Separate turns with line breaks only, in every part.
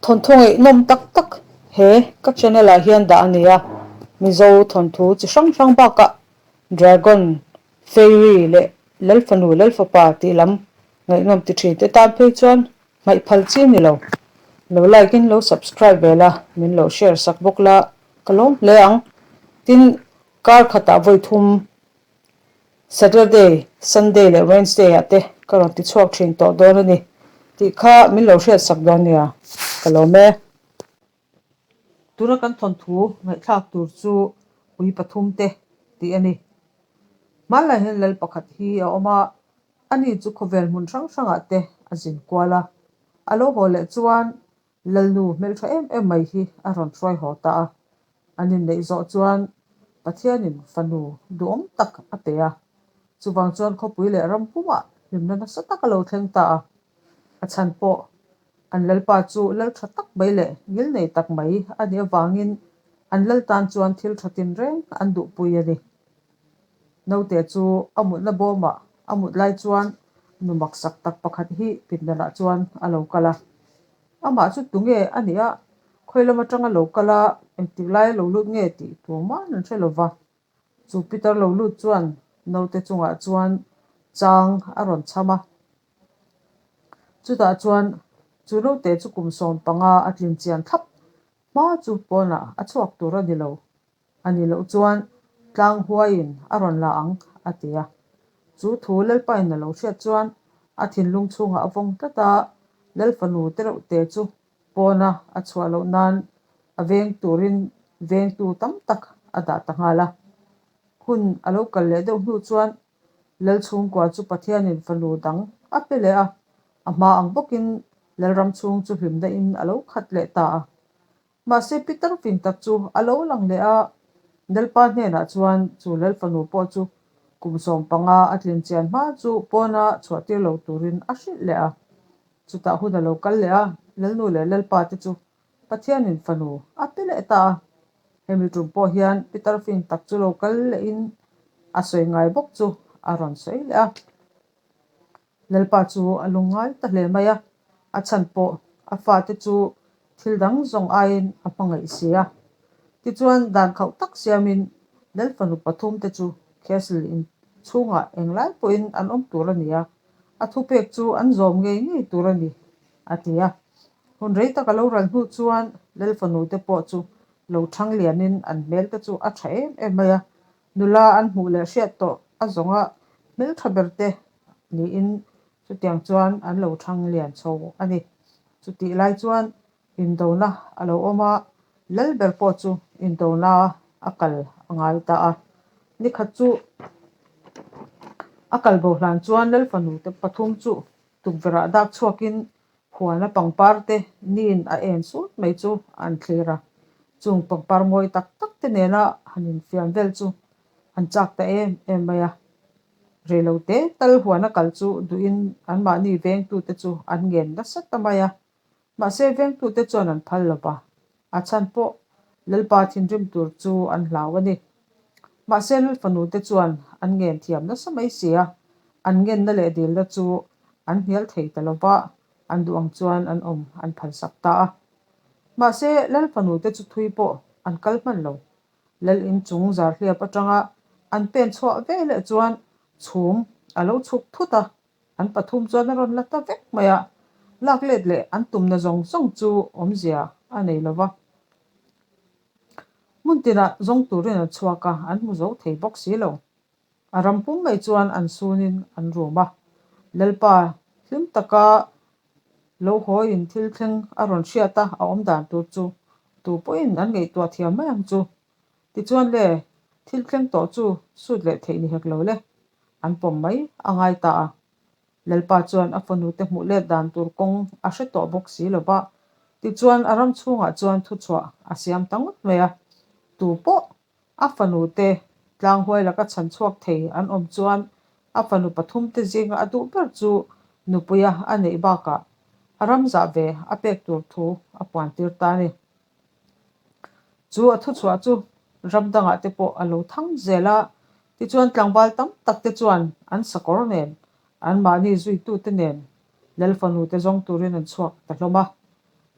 Thawnthu ngaihnawm tak tak he ka channel ah hian dah a ni a, Mizo thawnthu chi hrang hrang bakah Dragon, Fairy leh Lalfanu Lalfapa tih lam ngaihnawm ti thin te tan phei chuan hmaih phal chi a ni lo. Lo like in lo subscribe ve la, min lo share sak bawk la ka lawm hle ang. Tin, kar khatah vawi thum Saturday, Sunday leh Wednesday ah te ka rawn ti chhuak thin tawh dawn a ni tih kha min lo hriat sak dawn nia, ka lawm e. Tuna kan thawnthu ngaihthlak tur chu ui pathum te tih a ni. Hmanlai hian lal pakhat hi a awm a, ani chu khawvel hmun hrang hrangah te a zin kual a. A lo haw leh chuan Lalnu hmeltha em em mai hi a rawn hruai haw ta a, an inneih zawh chuan Pathianin fanu duhawm tak a pe a, chuvang chuan khawpui leh ram pumah hlimna nasa tak a lo thleng ta a. A chhan pawh an lalpa chu lal tha tak mai leh ngilnei tak mai a nih avangin an lal tan chuan thil tha tinreng an duhpui a ni. Naute chu a mutna bawmah a mut lai chuan nu maksak tak pakhat hi pindanah chuan a lo kal a. Amah chu tunge a nih a, khawi lam atanga lo kal a, engtik lai a lo lut nge tih tumah an hre lo va. Chu Peter lo lut chuan naute chungah chuan chang a rawn chham a. Chutah chuan chu naute chu kum 15 a tlin chian thlap hma chu pawnah a chhuak tur a ni lo. A ni loh chuan tlang huaiin a rawn la ang, a ti a. Chu thu Lalpain a lo hriat chuan a thinlung chhungah a vawng tlat a, Lalfanu te reuh te chu pawna a chhuah loh nan a veng turin vengtu tam tak a dah ta nghal a. Hun a lo kal leh deuh hnu chuan Lal chhungkua chu Pathianin fanu dang a pe leh a, a hma ang bawkin Lalram chhung chu hlimna in a lo khat leh ta a. Mahse Peter fing tak chu a lo lang leh a, Lalpa hnenah chuan chu Lalfanu pawh chu kum 15 a tlin chian hma chu pawna chhuah tir lo turin a hrilh leh a. Chutah hun a lo kal leh a, Lalnu leh Lalpa te chu Pathianin fanu a pe leh ta a. Hemi tum pawh hian Peter fing tak chu lo kal lehin a sawi ngai bawk chu a rawn sawi leh a. Lalpa chu a lungngai ta hle mai a, a chhan pawh a fate chu thil dang zawng aiin a hmangaih si a. Tichuan dan khauh tak siamin Lalfanu pathum te chu castle in chhungah englai pawhin an awm tur a ni a, a thupek chu an zawm ngei ngei tur a ni, a ti a. Hun rei tak a lo ral hnu chuan Lalfanu te pawh chu lo thang lianin an hmel te chu a tha em em mai a, Nula an hmuh leh hriat tawh a zawnga hmeltha ber te niin chutiang chuan an lo thang lian chho a ni. Chutih lai chuan indona a lo awm a, lal ber pawh chu indona a kal a ngai ta a. Nikhat chu a kal bo hlan chuan lal fanu te pathum chu tukverhah dak chhuakin Huana pangpar te nin a en sut mai chu an thlir a, chung pangpar mawi tak tak te nena han infiam vel chu an chak ta em em mai a. Reilo te tal huana kal chu duhin anmahni vengtute chu an ngen nasa ta mai a, mahse vengtute chuan an phal lo va, a chhan pawh Lalpa thinrim tur chu an hlau a ni. Mahse Lalfanu te chuan an ngen thiam nasa mai si a, an ngenna leh dilna chu an hnial thei ta lo va, an duh ang chuan an awm an phalsak ta a. Mahse Lalfanu te chu thui pawh an kal hman lo. Lal inchung zarhliap atanga an pen chhuah ve leh chuan chhum a lo chhuk thut a, An pathum chuan a rawn la ta vek mai a, lak let leh an tumna zawng zawng chu awmzia a nei lo va. Hmun tinah zawng turin an chhuak a, an hmu zo thei bawk si lo. A ram pum mai chuan an sunin an rum a. Lalpa hlim taka lo hawiin thil thleng a rawn hriat a, a awm dan tur chu tu pawhin an ngaihtuah thiam mai ang chu. Tichuan le, thil thleng tawh chu sut leh theih ni hek lo le. An pawm mai a ngai ta a. Lalpa chuan a fanute hmuh let dan tur kawng a hre tawh bawk si lo va. Tichuan a ram chhungah chuan thuchhuah a siam ta ngawt mai a. Tu pawh a fanute tlang huai laka chhan chhuak thei an awm chuan a fanu pathumte zinga a duh ber chu nupuia a neih bakah a ram zah ve a pek tur thu a puan tir ta a ni. Chu a thuchhuah chu ram dangah te pawh a lo thang zel a, tichuan tlangval tam tak te chuan an sakawr nen, anmahni zuitute nen Lalfanu te zawng turin an chhuak ta hlawm a.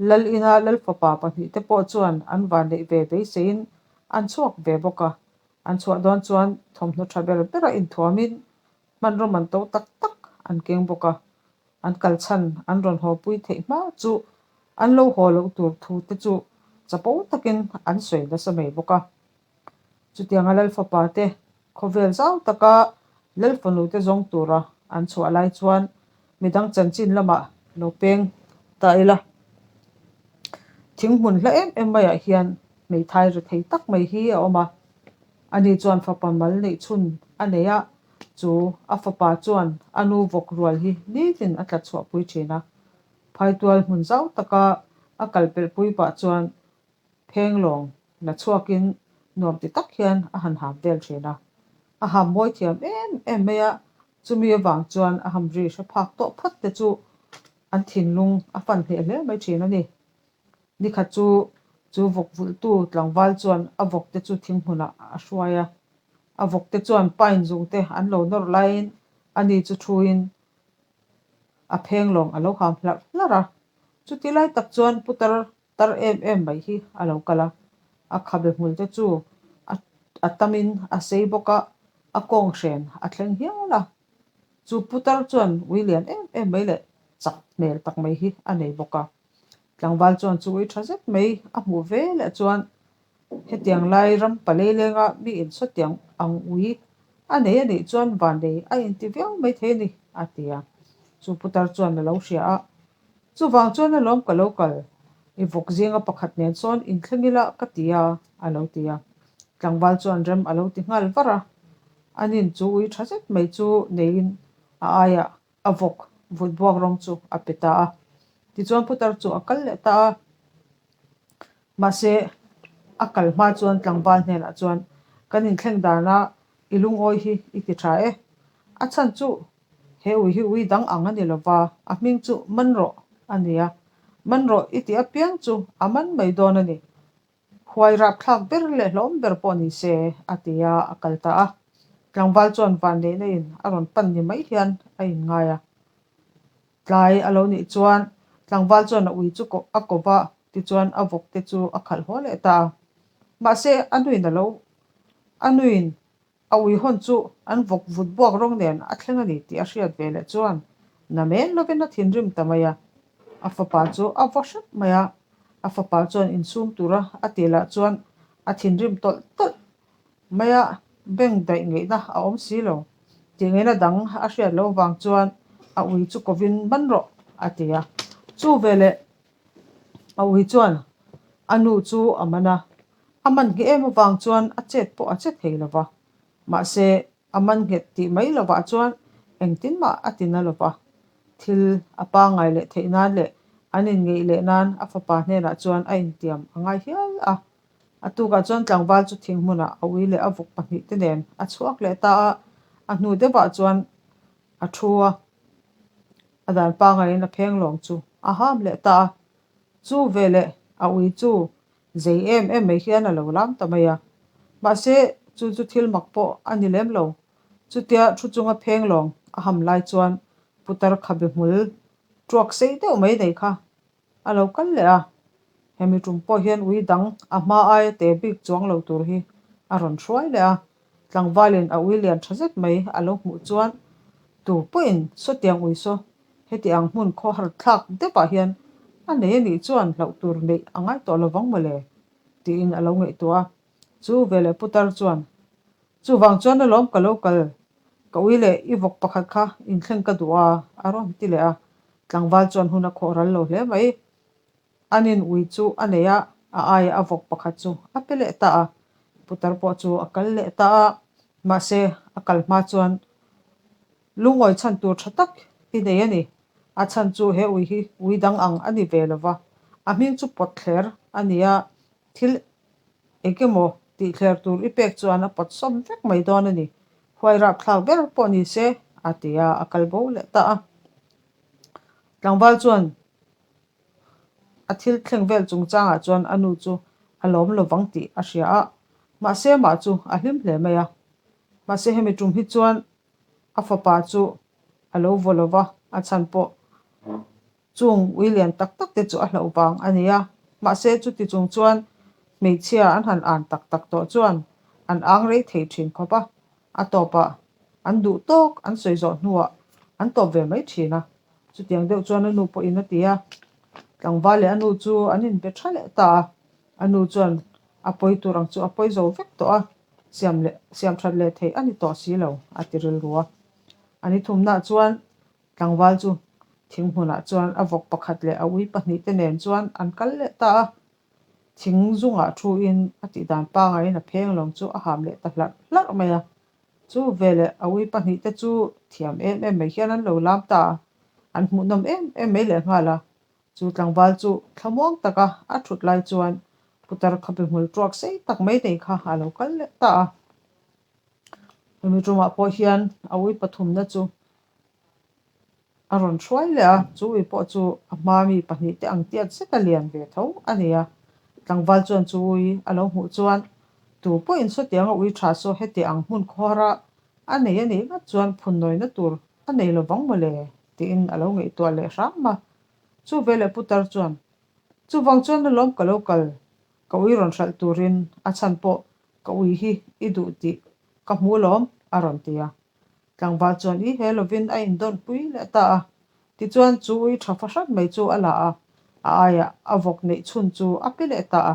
Lal ina Lal fapa pahnihte pawh chuan an vanneih ve beiseiin an chhuak ve bawk a. An chhuah dawn chuan thawmhnaw tha ber bera inthuamin hmanraw man to tak tak an keng bawk a. An kal chhan an rawn hawpui theih hma chu an lo haw loh tur thu te chu chapo takin an sawi nasa mai bawk a. Chutianga Lal fapa te khawvel zau taka Lal fanu te zawng tura an chhuah lai chuan midang chanchin lamah lo peng ta ila. Thing hmun hla em em maiah hian hmeithai ri thei tak mai hi a awm a. Ani chuan fapa mal neih chhun a nei a, chu a fapa chuan a nu vawk rual hi nitin a tla chhuahpui thin a. Phaitual hmun zau taka a kal pelhpui pah chuan Phenglawng la chhuakin nuam ti tak hian a han ham vel thin a. A ham mawi thiam em em mai a, chumi avang chuan a hamri hre phak tawh phawt te chu an thinlung a fan hleh hle mai thin a ni. Nikhat chu chu vawk vulhtu tlangval chuan a vawk te chu thinghmunah a hruai a. A vawk te chuan pine zung te an lo nawr laiin ani chu thuin a phenglawng a lo ham hlarh hlarh a. Chuti lai tak chuan putar Tar em em mai hi a lo kal a, a khabe hmul te chu a a tamin a sei bawk a, a kawng hren a thleng hial a. Chu putar chuan ui lian em em mai leh chak hmel tak mai hi a nei bawk a. Tlangval chuan chu ui tha zet mai a hmuh ve leh chuan hetiang lai ram palei lenga mi insawtiang ang ui a nei a nih chuan vannei a inti viau mai thei a ni, a ti a. Chu putar chuan a lo hria a, Chuvang chuan alawm ka lo kal, i vawk zinga pakhat nen sawn inthleng ila ka ti a, a lo ti a. Tlangval chuan rem a lo ti nghal var a. Anin chu ui tha zet mai chu neiin a aiah a vawk vut buak rawng chu a pe ta a. Tichuan putar chu a kal leh ta a. Mahse, a kal hma chuan tlangval hnenah chuan, Kan inthleng dana i lungawi hi i ti tha e. A chhan chu He ui hi ui dang ang a ni lova, a hming chu man rawh a ni a. Man rawh i tih apiang chu a man mai dawn a ni. Huai rapthlak ber leh hlawm ber pawh ni se, a ti a, a kal ta a. Tlangval chuan vanneihna in a rawn pan ni mai hian a inngai a. Tlai a lo nih chuan tlangval chuan a ui chu a ko va, tichuan a vawk te chu a khalh haw leh ta a. Mahse, a nuin a lo, a nuin A uihawn chu an vawk vut buak rawng nen a thleng a ni tih a hriat ve leh chuan na men lovin a thinrim ta mai a. A fapa chu a vaw hrep mai a, a fapa chuan insum tura a tih lah chuan a thinrim tawlh tawlh mai a, bank daih ngeihna a awm si lo. Tih ngeihna dang a hriat loh vang chuan a ui chu kovin man rawh a ti a. Chu veleh a ui chuan a nu chu a man a, A man nghet em avang chuan a chet pawh a che thei lo va, mahse a man nghet tih mai lovah chuan engtin mah a ti na lo va. Thil a pangngai leh theih nan leh an inngeih leh nan a fapa hnenah chuan a intiam a ngai hial a. A tukah chuan tlangval chu thing hmunah a ui leh a vawk pahnih te nen a chhuak leh ta a, a hnu deuhah chuan a thu a, a dan pangaiin a pheng lawng chu a ham leh ta a. Chu veleh a ui chu Zei em em mai hian a lo lam ta mai a. Mahse, chu chu thil mak pawh a ni lem lo. Chutia thu chunga pheng lawng a ham lai chuan putar khabe hmul tuak sei deuh mai nei kha a lo kal leh a. Hemi tum pawh hian ui dang a hma aia te bik chuang lo tur hi a rawn hruai leh a. Tlangvalin a ui lian tha zet mai a lo hmuh chuan tu pawhin sawtiang ui saw heti ang hmun khawhar thlak deuhah hian a nei a nih chuan hlauh tur neih a ngai tawh lovang mawle tiin a lo ngaihtuah a. Chu veleh putar chuan, Chuvang chuan alawm ka lo kal, ka ui leh i vawk pakhat kha inthleng ka duh a a rawn ti leh a. Tlangval chuan hun a khawh ral lo hle mai. An in ui chu a nei a, a aia a vawk pakhat chu a pe leh ta a. Putar pawh chu a kal leh ta a, mahse a kal hma chuan lungawi chhan tur tha tak i nei a ni. A chhan chu he ui hi ui dang ang a ni ve lo va, a hming chu pawt thler a ni a, thil engemaw tih thler tur i pek chuan a pawt sawm vek mai dawn a ni. Huai rapthlak ber pawh ni se, a ti a, a kal bo leh ta a. Tlangval chuan A thil thleng vel chungchangah chuan a nu chu a lawm lo vang tih a hria a, mahse mah chu a hlim hle mai a. Mahse hemi tum hi chuan a fapa chu a lo vaw lo va, a chhan pawh Chung ui lian tak tak te chu a hlauh vang a ni a, mahse chuti chung chuan hmeichhia an han an tak tak tawh chuan an ang rei thei thin khawp a, a tawpah an duh tawk an sawi zawh hnuah an tawp ve mai thin a. Chutiang deuh chuan a nu pawhin a ti a, tlangval leh a nu chu an inbe tha leh ta a, a nu chuan a pawi tur ang chu a pawi zo vek tawh a, siam leh siam that leh theih a ni tawh si lo a ti rilru a. A ni thumnah chuan Tlangval chu thing hmunah chuan a vawk pakhat leh a ui pahnihte nen chuan an kal leh ta a. Thing zungah thuin a tihdan pangaiin a pheng lawng chu a ham leh ta hlarh hlarh mai a. Chu veleh a ui pahnihte chu thiam em em mai hian an lo lam ta a, an hmuhnawm em em mai lehnghal a. Chu tlangval chu thlamuang taka a thut lai chuan putar khabe hmul tuak sei tak mai nei kha a lo kal leh ta a. Hemi tumah pawh hian a ui pathumna chu A rawn hruai leh a, chu ui pawh chu a hma mi pahnih te ang tiat zet a lian ve tho a ni a. Tlangval chuan chu ui a lo hmuh chuan tu pawhin sawtianga ui tha saw heti ang hmun khawhara a nei a nih ngat chuan phunnawina tur a nei lo vang mawle tiin a lo ngaihtuah leh hram a. Chu veleh putar chuan, Chuvang chuan alawm ka lo kal, ka ui rawn hralh turin a chhan pawh ka ui hi i duh tih ka hmu alawm a rawn ti a. Tlangval chuan i he lovin a indawnpui leh ta a. Tichuan chu ui tha fahran mai chu a la a, a aiah a vawk neih chhun chu a pe leh ta a.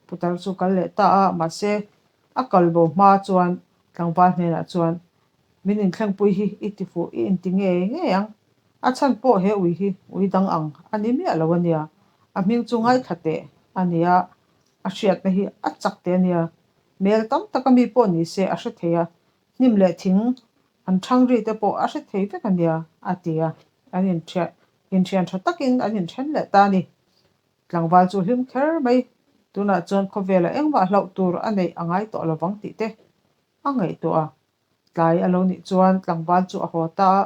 Putar chu kal leh ta a, mahse a kal bo hma chuan tlangval hnenah chuan, Min inthlengpui hi i ti fuh i inti ngei ngei ang. A chhan pawh he ui hi ui dang ang a ni miah lo a nia. A hming chu ngaithla teh a nia, a hriatna hi a chak teh a nia. Mel tam taka mi pawh ni se a hre thei a, Hnim leh thing an thang ri te pawh a hre thei vek a nia, a ti a. An inthian inthian tha takin an inthen leh ta a ni. Tlangval chu hlim kher mai. Tunah chuan khawvelah engmah hlauh tur a neih a ngai tawh lovang tih te a ngaihtuah a. Tlai a lo nih chuan tlangval chu a haw ta a.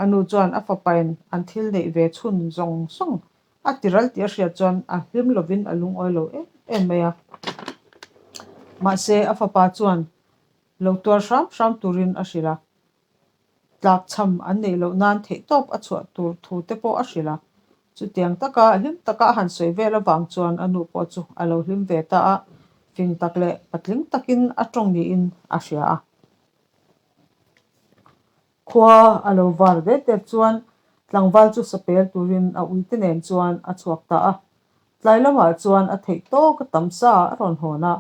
A nu chuan a fapain an thil neih ve chhun zawng zawng a ti ral tih a hriat chuan a hlim lovin a lungawi lo em em mai a. Mahse a fapa chuan Lo tuar hram hram turin a hrilh a, tlakchham an neih loh nan theihtawp a chhuah tur thu te pawh a hrilh a. Chutiang taka hlim taka a han sawi vel avang chuan a nu pawh chu a lo hlim ve ta a, fing tak leh patling takin a tawng niin a hria a. Khua a lo var det det chuan tlangval chu sapel turin a uite nen chuan a chhuak ta a. Tlai lamah chuan a theih tawk a tam sa a rawn hawn a,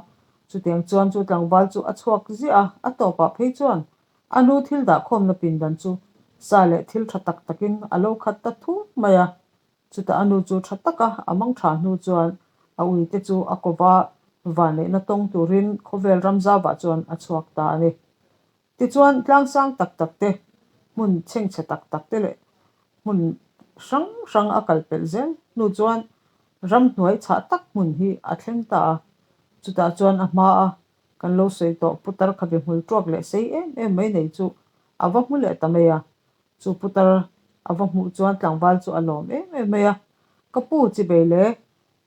chutiang chuan chu tlangval chu a chhuak ziah a, a tawpah phei chuan a nu thil dahkhawmna pindan chu sa leh thil tha tak takin a lo khat ta thur mai a. Chutah a nu chu tha taka a mang tha hnu chuan a uite chu a kova vanneihna tawng turin khawvel ramzauah chuan a chhuak ta a ni. Tichuan, tlangsang tak tak te, hmun chhengchhe tak tak te leh hmun hrang hrang a kal pelh zel hnu chuan ramhnuai chhah tak hmun hi a thleng ta a. Chutah chuan a hma a kan lo sawi tawh putar khabe hmul tuak leh sei em em mai nei chu a va hmu leh ta mai a. Chu putar a va hmuh chuan tlangval chu a lawm em em mai a, Ka pu chibei le,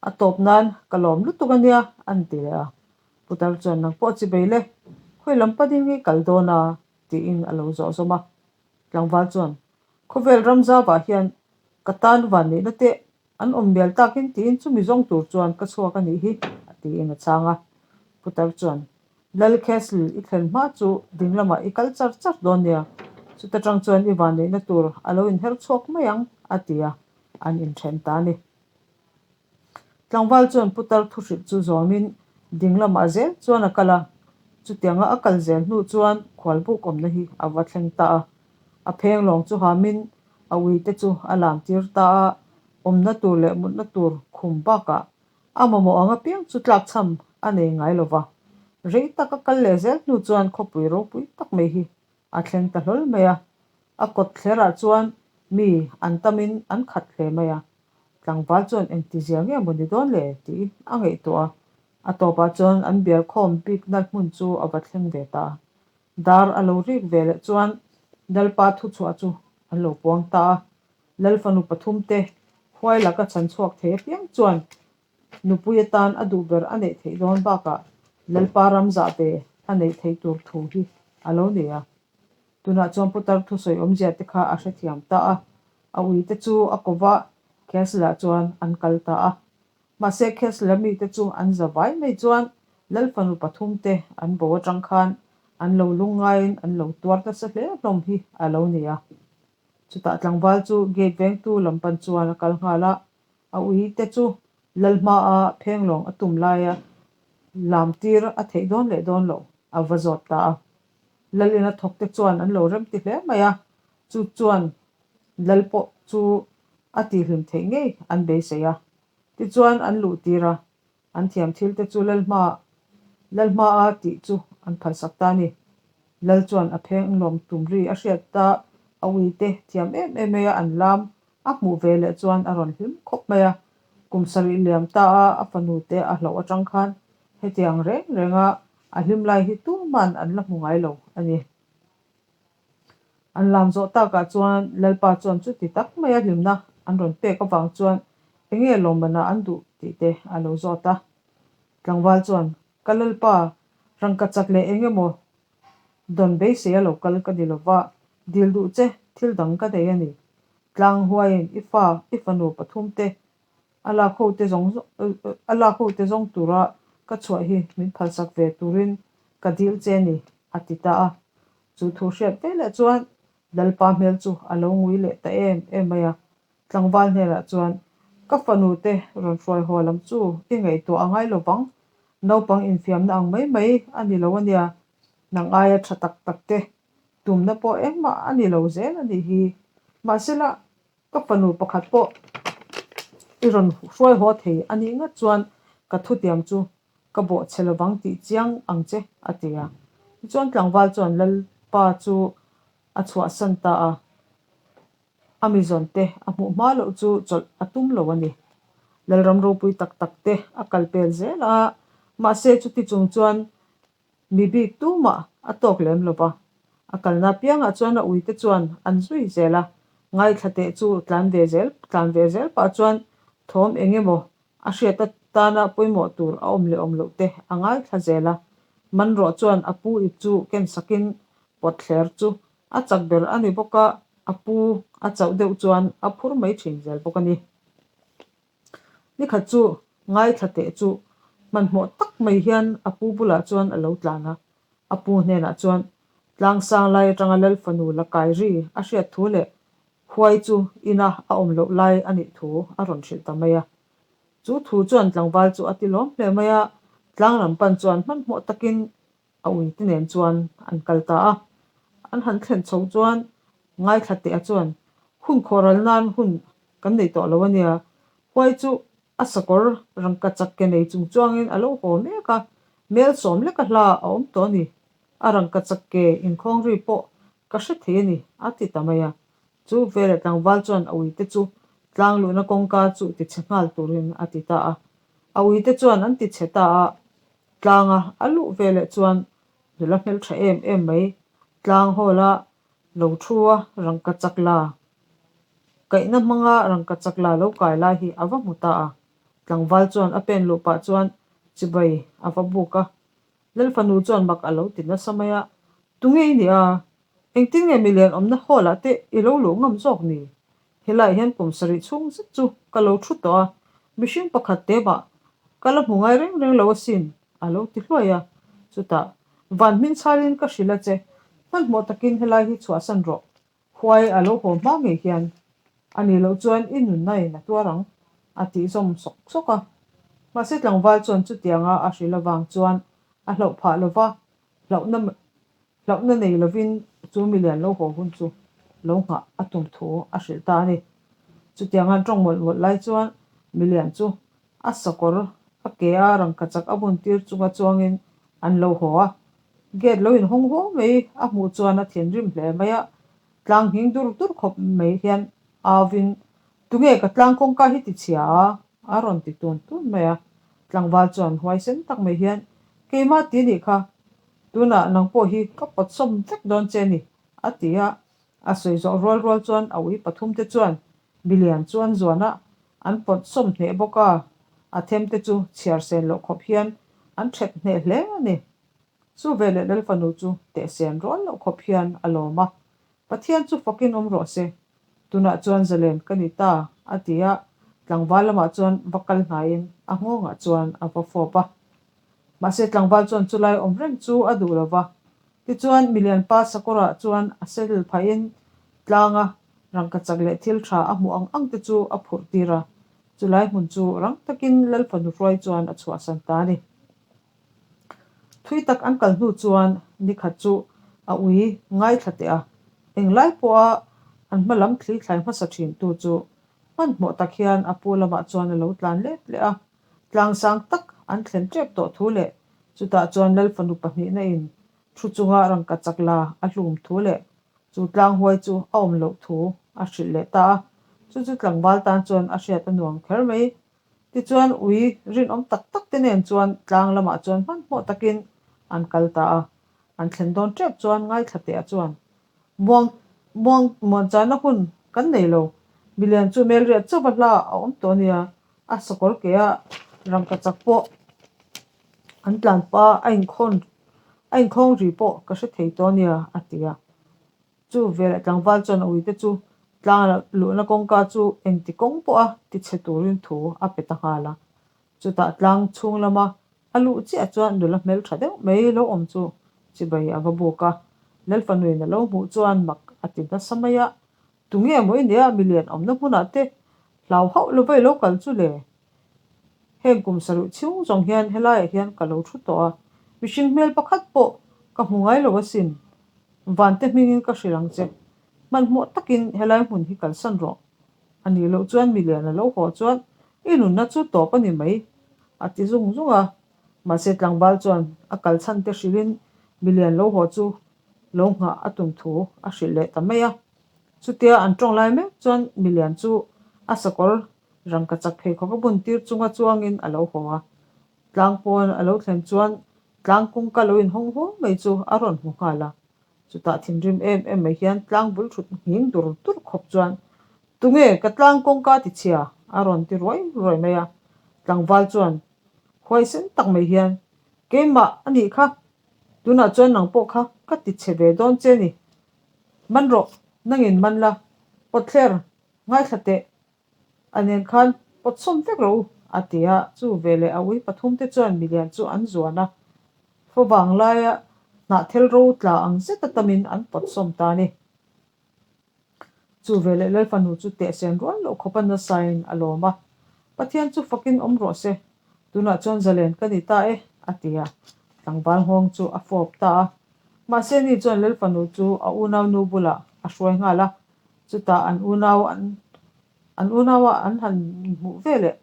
A tawp nan ka lawm lutuk a nia, an ti leh a. Putar chuan nang pawh chi bei le, khawi lam panin nge kal dawn a? tiin a lo zawh zawm a. Tlangval chuan, Khawvel ram zauah hian ka tan vanneihna te an awm mial takin tiin chumi zawng tur chuan ka chhuak a nih hi, a tiin a chhang a. Putar chuan, Lal Castle i thlen hma chu ding lamah i kal char char dawn nia, chuta tang chuan i vanneihna tur a lo inher chhuak mai ang, a ti a, an inthen ta a ni. Tlangval chuan putar thuhrilh chu zawmin ding lamah zel chuan a kal a, chutianga a kal zel hnu chuan khualbuk awmna hi a va thleng ta a. A pheng lawng chu hamin a uite chu a lam tir ta a, awmna tur leh mutna tur khum bakah a mamawh ang apiang chu tlakchham a nei ngai lo va. Rei tak a kal leh zel hnu chuan khawpui ropui tak mai hi a thleng ta hlawl mai a, a kawt thlerah chuan mi an tamin an khat hle mai a. Tlangval chuan engtizia nge maw ni dawn le tiin a ngaihtuah a, a tawpah chuan an bial khawm bikna hmun chu a va thleng ve ta a. Dar a lo rik ve leh chuan Lalpa thuchhuah chu an lo puang ta a, Lal fanu pathumte huai laka chhan chhuak thei apiang chuan nupui atan a duh ber a neih theih dawn bakah Lalpa ram zah ve a neih theih tur thu hi a lo nei a. Tunah chuan putar thusawi awmzia te kha a hrethiam ta a, a uite chu a ko va. Castle-ah chuan an kal ta a. Mahse Castle-a mite chu an za vai mai chuan Lal fanu pathumte an bo atang khan an lo lungngaiin an lo tuar nasa hle hlawm hi a lo ni a. Chutah tlangval chu gate vengtu lam pan chuan a kal nghal a, a ui te chu Lal hmaa phenglawng a tum laia lam tir a theih dawn leh dawn loh a va zawt ta a. Lal ina thawk te chuan an lo remti hle mai a, chu chuan Lal pawh chu a tihhlim theih ngei an beisei a. Tichuan an luh tir a, An thiam thil te chu Lal hma Lal hma a tih chu an phalsak ta a ni. Lal chuan a pheng lawm tum ri a hriat ta a ui te thiam em em mai a an lam a hmuh ve leh chuan a rawn hlim khawp mai a. Kum sarih liam ta a a fanu te a hlauh atang khan hetiang reng reng a a hlim lai hi tuman an la hmu ngai lo a ni. An lam zawh takah chuan Lalpa chuan chuti tak maia hlimna an rawn pek avang chuan enge lawmmanah an duh tih te a lo zawt a. Tlangval chuan, Ka Lalpa, rangka chak leh eng emaw dawn beisei a lo kal ka ni lova, dil duh che thil dang ka nei a ni. Tlang huaiin i fa, i fanu pathumte A lak ho te zawng a lak ho te zawng tura ka chhuah hi min phalsak ve turin ka dil che ni, a ti ta a. Chu thu hriat veleh chuan Lalpa hmel chu a lo ngui leh ta em em mai a. Tlangval hnenah chuan, Ka fanu te rawn hruai haw lam chu i ngaihtuah a ngai lo vang, naupang infiamna ang mai mai a ni lo a nia, nang aia tha tak tak te tumna pawh engmah a ni lo zel a nih hi. Mahsela, Ka fanu pakhat pawh i rawn hruai haw thei a nih ngat chuan ka thutiam chu ka bawh chhe lovang tih chiang ang che, a ti a. Tichuan tlangval chuan Lalpa chu a chhuahsan ta a, a mizawn te a hmuh hma loh chu chawlh a tum lo a ni. Lalram ropui tak tak te a kal pel zel a, mahse chuti chung chuan Mi bik tumah a tawk lem lo va, a kalna piangah chuan a uite chuan an zui zel a, ngaithla teh chu tlan ve zel tlan ve zel pah chuan thawm eng emaw a hriat atana pawimawh tur a awm leh awm loh te a ngaithla zel a. Manrawh chuan a pu ip chu ken sakin pawtthler chu a chak ber a ni bawk a, a pu a chauh deuh chuan a phur mai thin zel bawk a ni. Nikhat chu ngaithla teh chu hmanhmawh tak mai hian a pu bulah chuan a lo tlan a, a pu hnenah chuan tlangsang lai atanga Lal fanu la kai ri a hriat thu leh huai chu ina a awm loh lai a nih thu a rawn hrilh ta mai a. Chu thu chuan tlangval chu a ti lawm hle mai a, tlang lam pan chuan hmanhmawh takin A uite nen chuan an kal ta a, an han thlen chho chuan ngaithla teh a chuan hun khawhral nan hun kan nei tawh lo a nia, huai chu a sakawr rangka chak ke nei chung chuangin a lo haw mek a, mel sawm leka hla a awm tawh a ni, a rangka chak ke inkhawng ri pawh ka hre thei a ni a ti ta mai a, chu veleh tlangval chuan a uite chu tlang luhna kawngka chu tichhe nghal turin a ti ta a, a uite chuan an tichhe ta a. Tlanga a luh veleh chuan nula hmeltha em em mai tlang hawla lo thu a rangka chak la kaihna hmanga rangka chak la lo kai lai hi a va hmu ta a. Tlangval chuan a pen luh pah chuan chibai a va buk a. Lalfanu chuan mak a lo ti nasa mai a, Tunge i nih a? Engtin nge milian awmna hall ah te i lo luh ngam zawk ni? Helaiah hian kum sarih chhung zet chu ka lo thu tawh a, mihring pakhat te mah ka la hmu ngai reng reng lo asin, a lo ti hluai a. Chutah, Van hming chhalin ka hrilh a che, hmanhmawh takin helai hi chhuahsan rawh, huai a lo haw hma ngei hian a nih loh chuan i nunna in a tuar ang, a tih zawm sawk sawk a. Mahse tlangval chuan chutianga a hrilh avang chuan a hlauh phah lo va, hlauhna Hlauhna nei lovin chu milian lo haw hun chu lo nghah a tum thu a hrilh ta a ni. Chutianga tawng mawlh mawlh lai chuan milian chu a sakawr a ke a rangka chak a bun tir chunga chuangin an lo haw a. Gate lo inhawng huau mai a hmuh chuan a thinrim hle mai a, tlang nghing dur dur khawp mai hian auvin, Tunge ka tlang kawngka hi ti chhia a? a rawn ti tun tun mai a. Tlangval chuan huaisen tak mai hian, Keimah ti nih kha, Tunah nang pawh hi ka pawt sawm vek dawn che ni, a ti a. A sawi zawh rual rual chuan a ui pathumte chuan milian chu an zuan a, an pawt sawm hneh bawk a, a themte chu chhiar sen loh khawp hian an ṭhet hneh hle a ni. Chu veleh Lalfanu chu tehsen rual loh khawp hian a lawm a, Pathian chu fakin awm rawh se, tunah chuan zalen ka ni ta, a ti a. Tlangval lamah chuan va kal hnaiin a nghawngah chuan a va fawp a. Mahse tlangval chuan chulai awm reng chu a duh lo va. Tichuan milianpa sakawrah chuan a saddle phahin tlanga rangkachak leh thil tha a hmuh ang ang te chu a phurh tir a. Chulai hmun chu rang takin Lalfanu hruai chuan a chhuahsan ta a ni. Thui tak an kal hnu chuan nikhat chu a ui ngaithla teh a, englai pawha an hma lam thli thlai hmasa thin tu chu hmanhmawh tak hian a pu lamah chuan a lo tlan let leh a, tlang sang tak an thlen tep tawh thu leh chutah chuan Lalfanu pahnihna in thu chunga rangka chak la a hlum thu leh chu tlang huai chu a awm loh thu a hrilh leh ta a, chu chu tlangval tan chuan a hriat a nuam kher mai. Tichuan ui rinawm tak tak te nen chuan tlang lamah chuan hmanhmawh takin an kal ta a, an thlen dawn tep chuan ngaithla teh a chuan muang muang muanchana hun kan nei lo, milian chu melriat chauva hla a awm tawh ania, a sakawr ke a rangkachak pawh an tlan pa a inkhawn a inkhawng ri pawh ka hre thei tawh ania a ti a. Chu veleh tlangval chuan a uite chu tlang luhna kawngka chu engti kawng pawha tichhe turin thu a pe ta nghal a. Chutah tlang chhung lama a luh chiah chuan nula hmel tha deuh mai lo awm chu chibai a va buk a. Lalfanuin a lo hmuh chuan mak a ti nasa mai a, Tunge maw i nia milian awmna hmunah te hlau hauh lova i lo kal chu le? Heng kum sarih chhung zawng hian helaiah hian ka lo thu tawh a, mihring hmel pakhat pawh ka hmu ngai lo asin. Vante hmingin ka hrilh ang che. Hmanhmawh takin helai hmun hi kalsan rawh. A nih loh chuan milian a lo haw chuan i nunna chu tawp a ni mai, a ti zung zung a. Mahse tlangval chuan a kal chhan te hrilhin milian lo haw chu lo nghah a tum thu a hrilh leh ta mai a. Chutia an tawng lai mek chuan milian chu a sakawr Rangkachak pheikhawk a bun tir chunga chuangin a lo haw a, tlang pawn a lo thlen chuan tlang kawngka lo inhawng huau mai chu a rawn hmu nghal a. Chutah thinrim em em mai hian tlang bul thut nghing dur dur khawp chuan, Tunge ka tlang kawngka ti chhia? a rawn ti ruai ruai mai a. Tlangval chuan huaisen tak mai hian, Keimah a nih kha, tunah chuan nang pawh kha ka ti chhe ve dawn che ni. Man rawh, nangin man la, pawtthler ngaithla teh A nen khan pawt sawm vek rawh u, a ti a, chu veleh a ui pathumte chuan milian chu an zuan a, favang laia hnahthel ro tla ang zet a tamin an pawt sawm ta a ni. Chu veleh Lalfanu chu tehsen rual loh khawp a nasain a lawm a, Pathian chu fakin awm rawh se, tunah chuan zalen ka ni ta e, a ti a, tlangval nghawng chu a fawp ta a. Mahse ni chuan Lalfanu chu a unaunu bulah a hruai nghal a, Chutah an unau an an unaua an han hmuh ve leh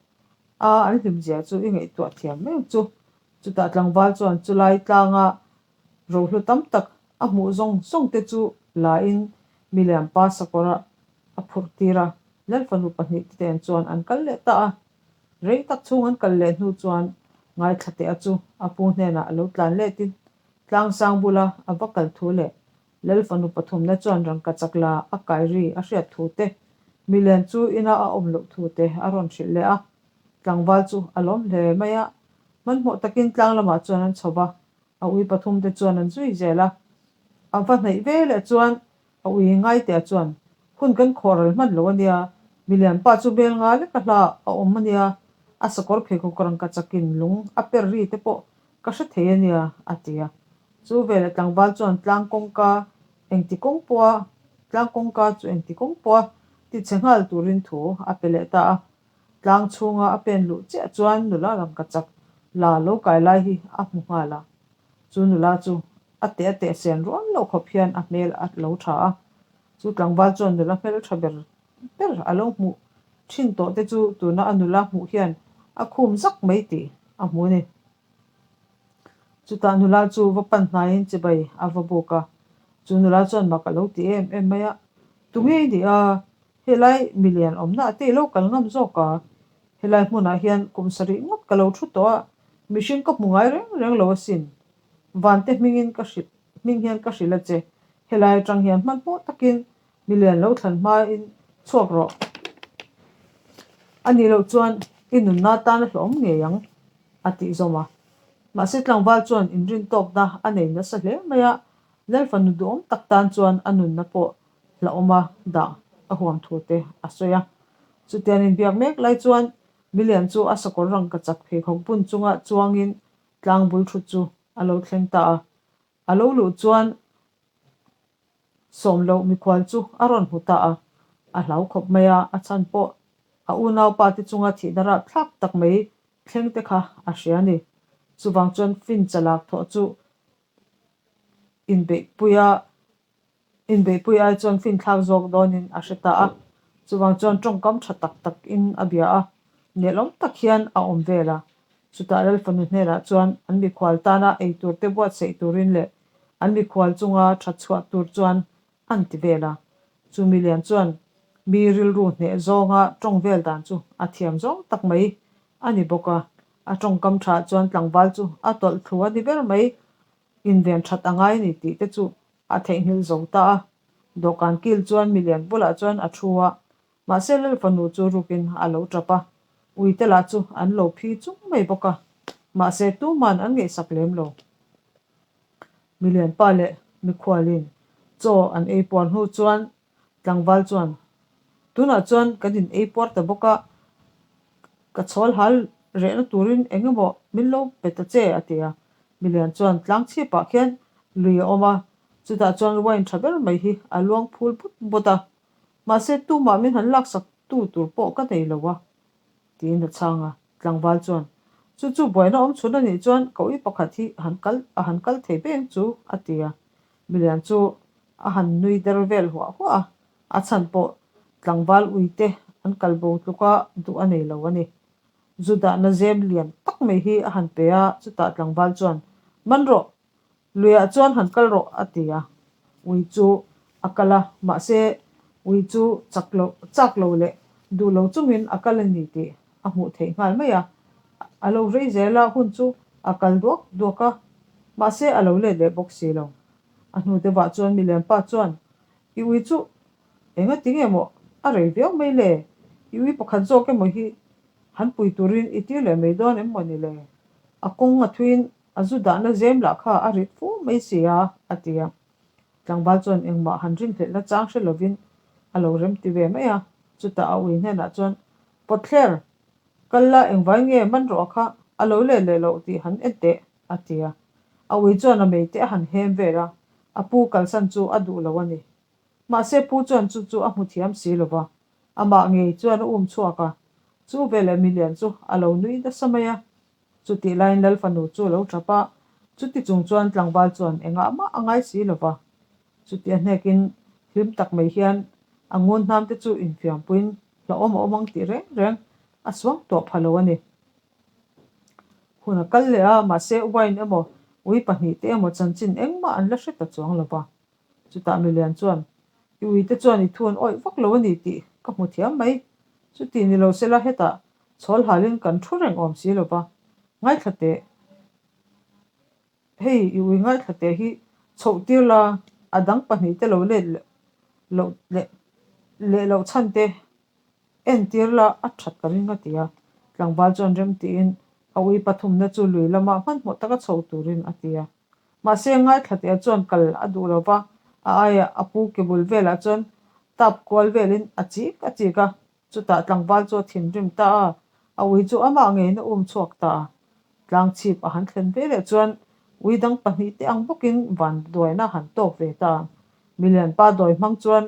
a, an hlimzia chu i ngaihtuah thiam mai ang chu. Chutah tlangval chuan chulai tlanga rohlu tam tak a hmuh zawng zawng te chu la in milian pa sakawra a phurh tir a, Lalfanu pahnihte nen chuan an kal leh ta a. Rei tak chhung an kal leh hnu chuan ngaithla teh a chu a pu hnenah a lo tlan letin tlangsang bula a va kal thu leh Lalfanu pathumna chuan rangkachak la a kai ri a hriat thu te, milian chu ina a awm loh thu te a rawn hrilh leh a. Tlangval chu a lawm hle mai a, hmanhmawh takin tlang lamah chuan an chho va, a ui pathum te chuan an zui zel a. A va hnaih ve leh chuan a ui ngaitea chuan, Hun kan khawh ral hman lo a nia, milian pa chu bel nga leka hla a awm a nia, a sakawr pheikhawk rangkachakin lung a per ri te pawh ka hre thei a nia, a ti a. Chu veleh tlangval chuan tlang kawngka engti kawng pawha tlang kawngka chu engti kawng pawha ti chhe nghal turin thu a pe leh ta a. Tlang chhunga a pen luh chiah chuan nula rangkachak la lo kai lai hi a hmu nghal a. Chu nula chu a teh a teh sen rual loh khawp hian a hmel a lo tha a. Chu tlangval chuan nula hmel tha ber ber a lo hmuh thin tawh te chu tuna a nula hmuh hian a khum zak mai tih a hmu a ni. Chutah nula chu va pan hnaiin chibai a va buk a, chu nula chuan mak a lo ti em em mai a, Tunge i nih a, helai milian awmna te i lo kal ngam zawk a, helai hmunah hian kum sarih ngawt ka lo thu tawh a, mihring ka hmu ngai reng reng lo asin. Vante hmingin ka hrilh hming hian ka hrilh a che, helai atang hian hmanhmawh takin milian lo thlan hmain chhuak rawh. A nih loh chuan i nunna tan a hlawm ngei ang. A tih zawm a. Mahse tlangval chuan inrintawkna a nei nasa hle mai a, Lalfanu duhawm tak tan chuan a nunna pawh hlauhawma dah a huam thu te a sawi a. Chutian inbiak mek lai chuan milian chu a sakawr rangkachak pheikhawk bun chunga chuangin tlang bul thut chu a lo thleng ta a. A lo luh chuan sawm loh mikhual chu a rawn hmu ta a. A hlau khawp mai a, a chhan pawh a unaupa te chunga thihna rapthlak tak mai thleng te kha a hria a ni. Chuvang chuan fin chalak thawh chu inbeihpuia Inbeihpui ai chuan finthlak zawk dawnin a hre ta a, chuvang chuan tawngkam tha tak takin a bia a, nelawm tak hian a awm vel a. Chutah Lalfanu hnenah chuan an mikhual tana eitur te buatsaih turin leh an mikhual chunga tha chhuah tur chuan an ti vel a. Chu milian chuan mi rilru hneh zawnga tawng vel dan chu a thiam zawng tak mai a ni bawk a, a tawngkam tha chuan tlangval chu a tawlh thlu a ni ber mai. Inven that a ngai a ni tih te chu a theihnghilh zo ta a. Dawhkan kil chuan milian bulah chuan a thu a, mahse Lal fanu chu rukin a lo tap a, uite lah chu an lo phi chung mai bawk a, mahse tuman an ngaihsak lem lo. Milian pa leh mikhualin chaw an ei puar hnu chuan tlangval chuan, Tunah chuan kan in ei puar ta bawk a, Ka chhawl hal rehna turin eng emaw min lo pe ta che, a ti a. Milian chuan tlang chhipah khian lui a awm a, chutah chuan wine tha ber mai hi a luang phul but but a. Mahse, tumah min han laksak tu tur pawh ka nei lo a, tiin a chhang a. Tlangval chuan, Chu chu buaina awm chhun a nih chuan ka ui pakhat hi han kal a han kal thei beng chu, a ti a. Milian chu a han nui der vel huah huah a. A chhan pawh tlangval uite an kal bo tluka duh a nei lo a ni. Zu dahna zem lian tak mai hi a han pe a, chutah tlangval chuan, Man rawh, luiah chuan han kal rawh a ti a. Ui chu a kal a, mahse ui chu chak lo chak lo leh duh lo chungin a kal a ni tih a hmuh theih nghal mai a. A lo rei zel a, hun chu a kal duak duak a, mahse a lo let leh bawk si lo. A hnu deuhah chuan milianpa chuan I ui chu enga ti nge maw a rei viau mai le? I ui pakhat zawk emaw hi han pui turin i tir leh mai dawn em maw ni le? A kawng a thuin a zu dahna zem lah kha a rit fu mai si a, a ti a. Tlangval chuan engmah han rinhlelhna chang hre lovin a lo rem ti ve mai a. Chutah a ui hnenah chuan, Pawtthler, kal la engvai nge man rawh kha a lo let leh loh tih han en teh, a ti a. A ui chuan a mei te a han hem vel a, a pu kalsan chu a duh lo a ni. Mahse pu chuan chu chu a hmu thiam si lo va, amah ngei chuan a um chhuak a, chu veleh milian chu a lo nui nasa mai a. Chutih laiin Lal fanu chu a lo tap a, chuti chung chuan tlangval chuan engah mah a ngai si lo va. Chuti a hnekin hlim tak mai hian a ngun hnam te chu infiampuiin hlauhawm a awm ang tih reng reng a suang tawh pha lo a ni. Hun a kal leh a, mahse wine emaw ui pahnihte emaw chanchin engmah an la hre ta chuang lo va. Chutah milian chuan, I uite chuan i thu an awih vak lo a ni tih ka hmu thiam mai. Chuti ni lo sela hetah chhawl halin kan thu reng awm si lo va, ngaithla teh. Hei i ui ngaithla teh hi chhoh tir la, a dang pahnihte lo let loh leh leh loh chhan te Entir la a that ka ring a ti a. Tlangval chuan rem tiin a ui pathumna chu lui lama hmanhmawh taka chho turin a ti a. Mahse ngaithla teh chuan kal a duh lo va, a aiah a pu ke bul velah chuan tap kual velin a chik a chik a. Chutah tlangval chu a thinrim ta a, a ui chu amah ngeiin a um chhuak ta a. Tlang chhip a han thlen ve leh chuan ui dang pahnihte ang bawkin van duaina a han tawk ve ta a. Milianpa dawi hmang chuan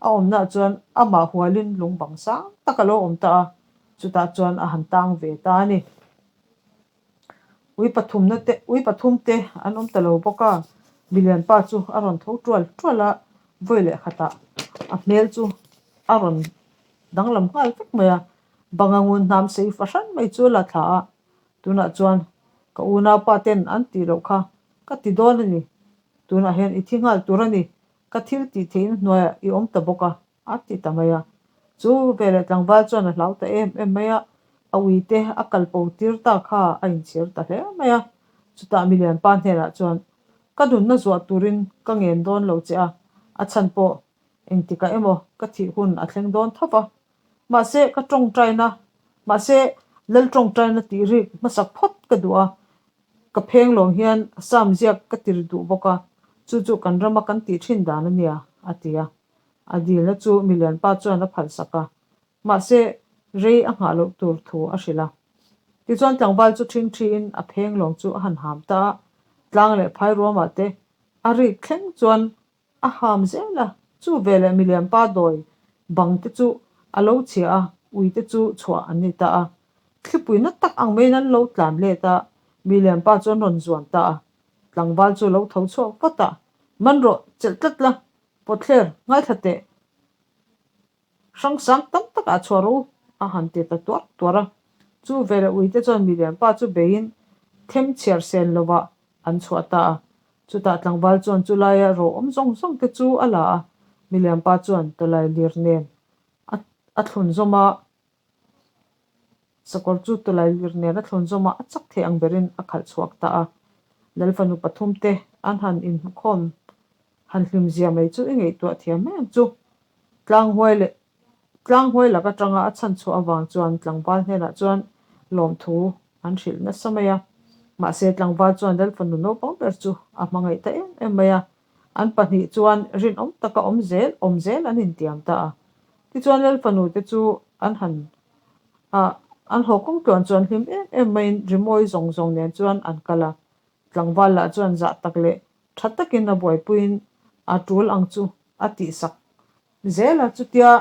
A awmnaah chuan amah hualin lung bang sang tak a lo awm ta a, chutah chuan a han tang ve ta a ni. Ui pathumna te, ui pathum te an awm ta lo bawk a, milian pa chu a rawn tho tual tual a, vawi leh khatah a hmel chu a rawn danglam nghal vek mai a, banga ngun hnam sei fahran mai chu a la thla a, tunah chuan ka unaupa ten an tih loh kha ka ti dawn a ni, tunah hian i thi nghal tur a ni, Ka thil tih theihna hnuaiah i awm ta bawk a, a ti ta mai a. Chu veleh tlangval chuan a hlau ta em em mai a, a uite a kal po tir ta kha a inchhir ta hle mai a. Chutah milianpa hnenah chuan, Ka nunna zuah turin ka ngen dawn lo che a, a chhan pawh engtikah emaw ka thih hun a thleng dawn tho va. Mahse ka tawngtaina, mahse Lal tawngtaina tih rik hmasak phawt ka duh a, Ka pheng lawng hian Sam ziak ka tir duh bawk a, chu chu kan rama kan tih thin dan a nia, a ti a. A dilna chu milianpa chuan a phalsak a. Mahse, Rei a nghah loh tur thu a hrilh a. Tichuan tlangval chu ṭhingṭhiin a pheng lawng chu a han ham ta a, tlang leh phai ruamah te a rik thleng chuan a ham zel a. Chu veleh milian pa dawi bang te chu a lo chhia a, ui te chu chhuah an ni ta a. Thlipui na tak ang maiin an lo tlan let a, milian pa chu an rawn zuan ta a. Tlangval chu lo tho chhuak vat a, Man rawh, chelh tlat la, pawtthler, ngaithla teh. Hrangsang tam takah chhuah rawh u, a han ti ta tuar tuar a. Chu veleh uite chuan milian pa chu beiin them chhiar sen lovah an chhuah ta a. Chutah tlangval chuan chu laia ro awm zawng zawng te chu a la a, milian pa chuan tawlai lir nen a thlun zawm a. Sakawr chu tawlai lir nen a thlun zawm a, a chak thei ang berin a khalh chhuak ta a. Lalfanu pathumte an han inhmukhawm han hlim zia mai chu i ngaihtuah thiam mai ang chu. Tlanghuai leh Tlanghuai lak atanga a chhan chhuah avang chuan tlangval hnenah chuan lawmthu an hrilh nasa mai a. Mahse tlangval chuan Lalfanu naupang ber chu a hmangaih ta em em mai a. An pahnih chuan rinawm taka awm zel awm zel an intiam ta a. Tichuan Lalfanu te chu an han a an haw kawng tluan chuan hlim em em maiin rimawi zawng zawng nen chuan an kal a. Tlangval lah chuan zah tak leh tha takin a buaipuiin a tul ang chu a tihsak zel a. Chutia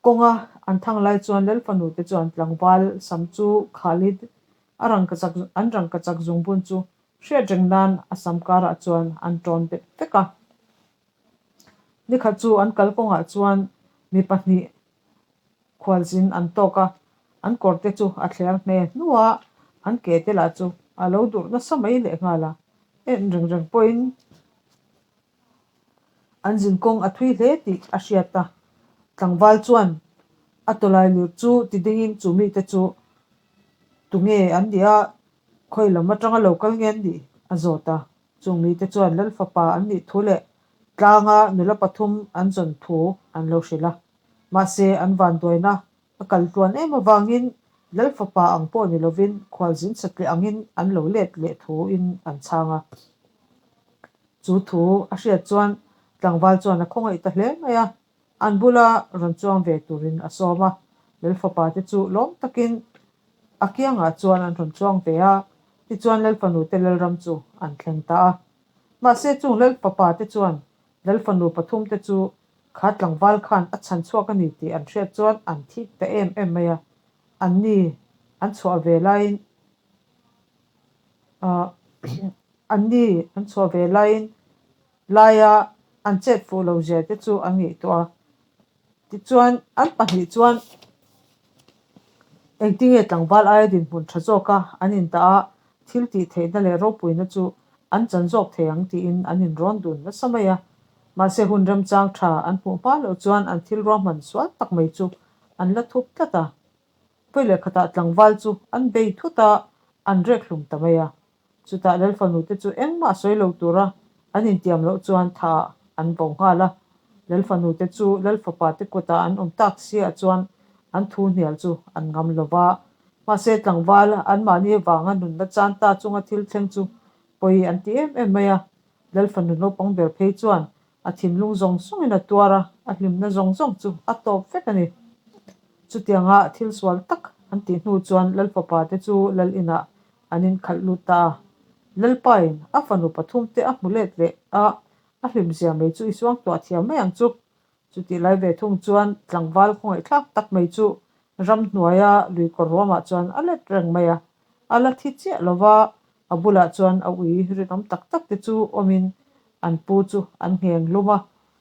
kawnga an thang lai chuan Lalfanu te chuan tlangval sam chu Khalid a rangkachak an rangkachak zungbun chu hriat reng nan a sam karah chuan an tawn bet vek a. Nikhat chu an kal kawngah chuan mi pahnih khualzin an tawk a, an kawr te chu a thler hne hnu a, an ke te lah chu a lo durh nasa mai lehnghal a, en reng reng pawhin an zin kawng a thui hle tih a hriat a. Tlangval chuan a tawlai lir chu ti dingin chu mite chu tunge an nih a, khawi lam atanga lo kal nge an nih a zawt a. Chung mite chuan Lal fapa an nih thu leh tlanga nula pathum an zawn thu an lo hrilh a. Mahse, an vanduaina a kal tluan em avangin Lal fapa ang pawh ni lovin khualzin satliah angin an lo let leh thuin an chhang a. Chu thu a hriat chuan tlangval chuan a khawngaih ta hle mai a, an bula rawn chuang ve turin a sawm a. Lal fapa te chu lawm takin a kiangah chuan an rawn chuang ve a, tichuan Lal fanu te Lalram chu an thleng ta a. Mahse, chung Lal fapa te chuan Lal fanu pathum te chu Kha tlangval khan a chhan chhuak a ni tih an hriat chuan an thik ta em em mai a, anni an chhuah ve laiin ahh anni an chhuah ve laiin laia an chet fuh lo zia te chu an ngaihtuah a. Tichuan an pahnih chuan engtinge tlangval aia dinhmun tha zawka an intah a, thil tih theihna leh ropuina chu an chan zawk thei ang tiin an inrawn dun nasa mai a. Mahse hun remchang tha an hmuh hma loh chuan an thil ruahman sual tak mai chu an la thup tlat a. Vawi leh khatah tlangval chu an bei thut a, an rek hlum ta mai a. Chutah Lalfanu te chu engmah sawi lo tura an intiam loh chuan tha an vo nghal a. Lalfanu te chu Lalfapa te kutah an awm tak siah chuan an thu hnial chu an ngam lo va. Mahse tlangval anmahni avanga nunna chan ta chunga thil thleng chu pawi an ti em em mai a. Lalfanu naupang ber phei chuan a thinlung zawng zawngin a tuar a, a hlimna zawng zawng chu a tawp vek a ni. Chutianga thil sual tak an tih hnu chuan Lalfapa te chu Lal inah an inkhalh lut ta a. Lalpain a fanu pathumte a hmu let leh a, a hlimzia mai chu i suangtuah thiam mai ang chu. Chutih lai ve thung chuan tlangval khawngaihthlak tak mai chu ramhnuaia luikawr ruamah chuan a let reng mai a. A la thi chiah lo va, a bulah chuan a ui rinawm tak tak te chu awmin an pu chu an ngheng hlum a,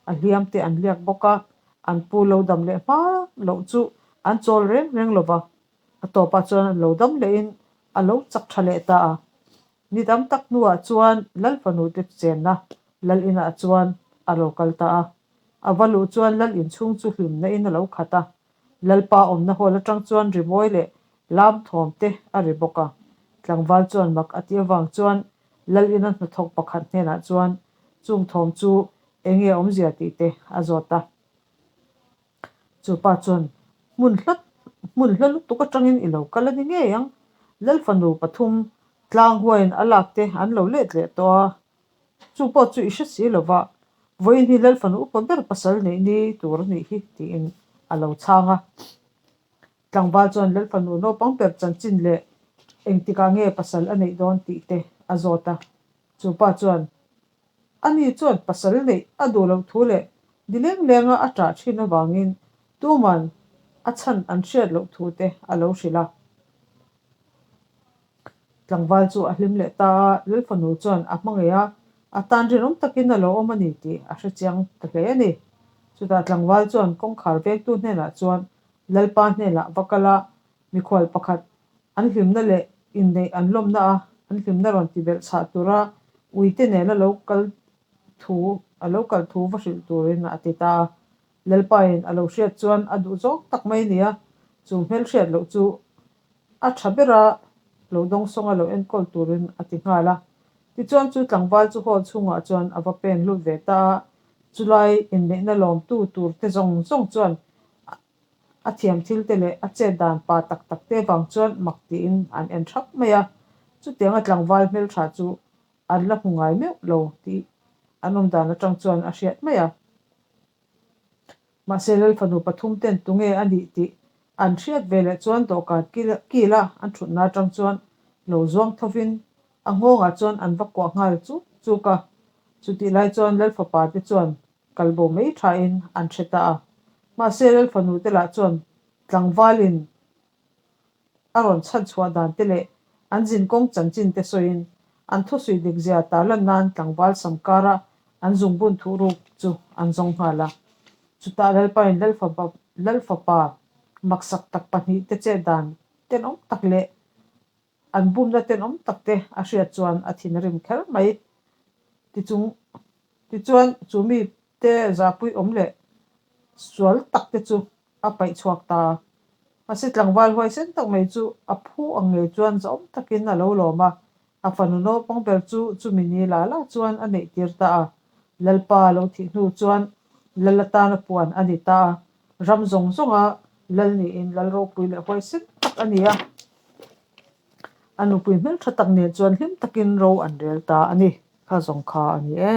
a hliam te an liak bawk a, an pu lo dam leh hma loh chu an chawl reng reng lo va. A tawpah chuan a lo dam lehin a lo chak tha leh ta a. Ni tam tak hnuah chuan Lal fanu te chenna Lal inah chuan a lo kal ta a. A va luh chuan Lal inchhung chu hlimna in a lo khat a. Lalpa awmna hall atang chuan rimawi leh lam thawm te a ri bawk a. Tlangval chuan mak a tih avang chuan Lal ina hnathawk pakhat hnenah chuan chung thawm chu enge awmzia tih te a zawt a. Chu pa chuan, Hmun hla hmun hla lutuk atangin i lo kal a ni ngei ang. Lal fanu pathum tlang huaiin a lak te an lo let leh tawh a, chu pawh chu i hre si lo va, vawiin hi Lal fanu upa ber pasal neih ni tur a nih hi, tiin a lo chhang a. Tlangval chuan Lalfanu naupang ber chanchin leh engtikah nge pasal a neih dawn tih te a zawt a. Chu pa chuan, Ani chuan pasal neih a duh loh thu leh ni leng lenga a ṭah ṭhin avangin tuman a chhan an hriat loh thu te a lo hrilh a. Tlangval chu a hlim leh ta a, Lalfanu chuan a hmangaih a, a tan rinawm takin a lo awm a ni tih a hrechiang ta hle a ni. Chutah tlangval chuan kawngkhar vengtu hnenah chuan Lalpa hnenah va kal a, mikhual pakhat an hlimna leh inneih an lawmna a an hlimna rawn ti belh chhah tura uite nena lo kal thu a lo kal thu va hrilh turin a ti ta a. Lalpain a lo hriat chuan a duh zawk tak mai nia, chu hmelhriat loh chu a tha bera lo dawngsawng a lo enkawl turin a ti nghal a. Tichuan chu tlangval chu hall chhungah chuan a va pen lut ve ta a, chulai inneihna lawmtu tur te zawng zawng chuan a thiam thil te leh a chet dan pa tak tak te vang chuan mak tiin an en thap mai a. Chutianga tlangval hmeltha chu an la hmu ngai meuh lo tih an awm dan atang chuan a hriat mai a. Mahse Lalfanu pathum ten tunge a nih tih an hriat ve leh chuan dawhkan kila an thutna atang chuan lo zuang thovin a nghawngah chuan an va kuah nghal chuk chuk a. Chutih lai chuan Lalfapa te chuan kalbo mai thain an hre ta a. Mahse Lalfanu te lah chuan tlangvalin a rawn chhan chhuah dan te leh an zinkawng chanchin te sawiin an thusui dik zia tarlan nan tlangval sam kara an zungbun thuh ruk chu an zawng nghal a. Chutah Lalpain Lalfapa maksak tak pahnihte chet dan tenawm tak leh An bumna tenawm tak te a hriat chuan a thin a rim kher mai. Tichung tichuan chu mi te zahpui awm leh sual tak te chu a paih chhuak ta. Mahse tlangval huaisen tak mai chu a phu ang ngei chuan zahawm takin a lo lawm a, a fanu naupang ber chu chumi ni la la chuan a neih tir ta a. Lalpa lo thih hnu chuan Lal atana puan a ni ta a, ram zawng zawnga Lal niin Lal ropui leh huaisen tak a ni a. A nupui hmeltha tak nen chuan hlim takin ro an rel ta a ni. Kha zawng kha a ni e.